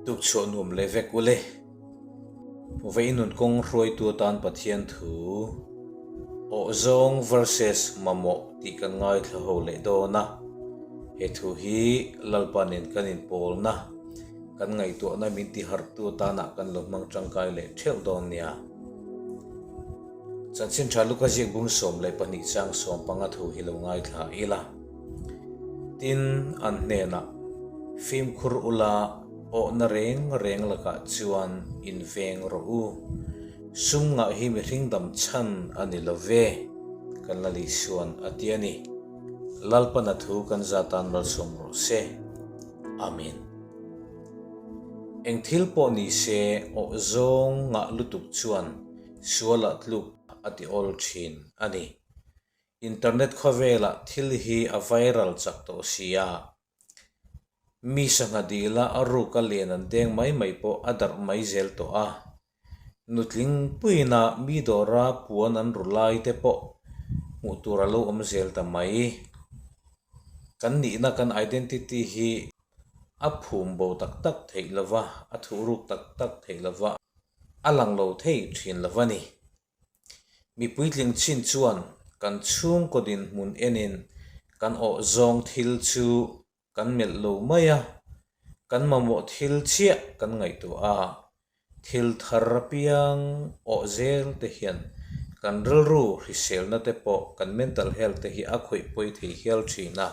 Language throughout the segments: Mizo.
Tukchhuah nuam leh vek ule. Vei nun kawng hruaitu atan Pathian thu awh zawng versus mamawh tih kan ngaithla ho leh dawn a. He thu hi Lalpa nen kan inpawlna, kan ngaihtuahna min tiharhtu atanah kan lo hmang tangkai leh theuh dawn nia. Chanchin tha Luka ziak bung 12 chang 15 thu hi lo ngaithla ila. Tin, an hnenah, Fimkhur ula awhna reng reng lakah chuan in veng rawh u. Sum ngah hi mihring dam chhan a ni lo ve, kan la Lisuan a ti a ni. Lalpana thu kan za tan malsawm rawh se. Amen. Eng thil pawh ni se awh zawng ngah lutuk chuan sualah tluk a ti awl thin a ni. Internet khawvelah thil hi a viral chak tawh si a, mi sangha dila a ruk a len an deng mai mai pawh a darh mai zel tawh a. Nutling puina mi dawra puan an ru lai te pawh hmuh tur a lo awm zel ta mai. Kan nihna kan identity hi a phum bo tak tak theih lova, a thuhruk tak tak theih lova, a lang lo thei thin lo a ni. Mi puitling chin chuan kan chhungkaw dinhmun enin kan awh zawng thil chu kan melh lo mai a, kan mamawh thil chiah kan ngaihtuah a, thil thar apiang awh zel te hian kan rilru hriselna te pawh kan mental health te hi a khawih pawi thei hial thin a.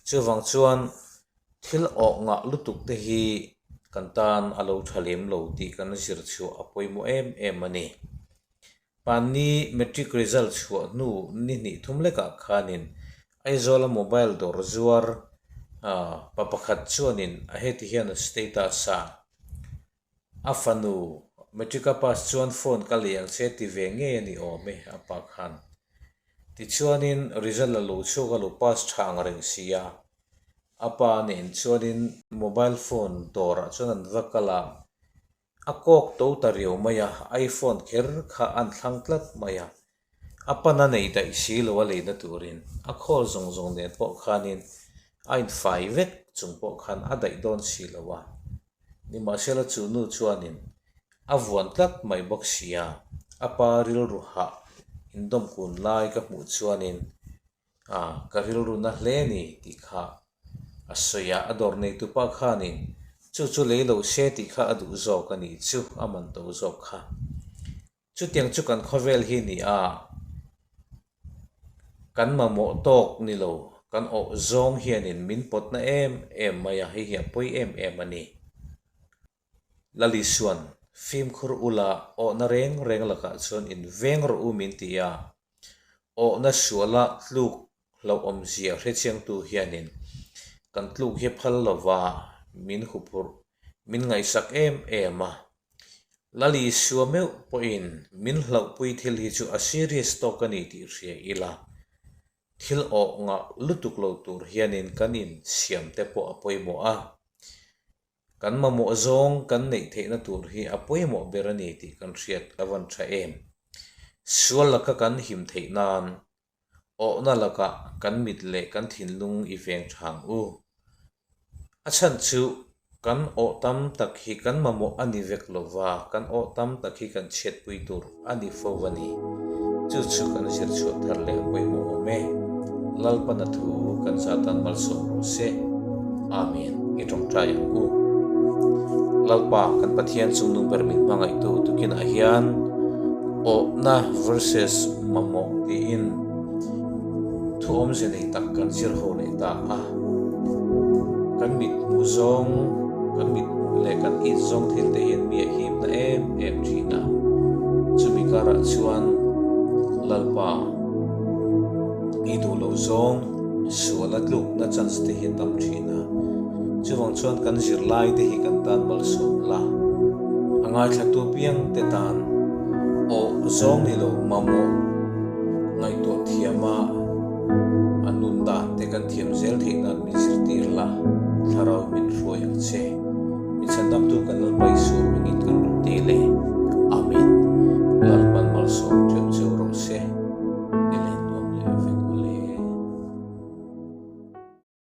Chuvang chuan Thil awh ngah lutuk te hi kan tan a lo tha lem lo tih kan zir chhuah a pawimawh em em a ni. Panni matric result chhuah hnu ni hnih thum lekah khanin Aizawla mobile dawr zuar pa pakhat chuanin a heti hian a status a, A fanu matric a pass chuan phone ka lei ang che ti ve ngei a ni awm e a pa khan. Tichuanin result a lo chhuak a lo pass tha ang reng si a, a pa nen chuanin mobile phone dawrah chuan an va kal a, a kawk to ta riau mai a, iPhone kher kha an thlang tlat mai a, a pan a nei daih si lo a leina turin a khawl zawng zawng nen pawh khanin a infai vek chung pawh khan a daih dawn si lo a. Nimahsela chu nu chuanin a vuan tlat mai bawk sia, a pa rilru hah indawm kun lai ka hmuh chuanin ah ka rilru na hle ni tih kha a sawi a, a dawr neitu pa khanin chu chu lei lo se tih kha a duh zawk a nih chu a man to zawk kha. Chutiang chu kan khawvel hi ni a, kan mamawh tawk ni lo, kan awh zawng hianin min pawtna em em mai a, hei hi a pawi em em a ni. Lalisuan, Fimkhur ula awhna reng reng lakah chuan in veng rawh u min ti a, awhna suala tluk hlauhawmzia hrechiangtu hianin kan tluk hi phal lova min huphurh, min ngaihsak em em a. Lalisua meuh pawhin min hlauhpui thil hi chu a serious tawk a ni tih hria ila, thil awh ngah lutuk lo tur hianin kan insiam te pawh a pawimawh a. Kan mamawh zawng kan neih theihna tur hi a pawimawh ber a ni tih kan hriat a van tha em. Sual laka kan him theih nan Awhna lakah kan mit leh kan thinlung i veng tha ang u. A chhan chu kan awh tam tak hi kan mamawh a ni vek lo va, kan awh tam tak hi kan chhiatpui tur a ni fo a ni. Chu chu kan zir chhuah thar leh a pawimawh awm e. Lalpana thu kan zatan malsawm rawh se. Amen. I tawngtai ang u. Lalpa kan Pathian chungnung ber min hmangaihtu tukinah hian awhna verses mamawh tiin thu awmze nei tak kan zir ho leh ta a. Kan mit hmuh zawng, kan mit hmuh leh kan it zawng thil te hian mi a himna em em thin a. Chumi karah chuan Lalpa i duh loh zawng sual a tlukna chance te hi a tam thin a. Chuvang chuan kan zirlai te hi kan tan malsawm la, a ngaithlatu piang te tan awh zawng ni lo mamawh ngaihtuah thiama a nun dan te kan thiam zel theih nan min zirtir la, thlarau min hruai ang che. Mi chhandamtu kan Lalpa Isua hmingin kan rawn ti leh.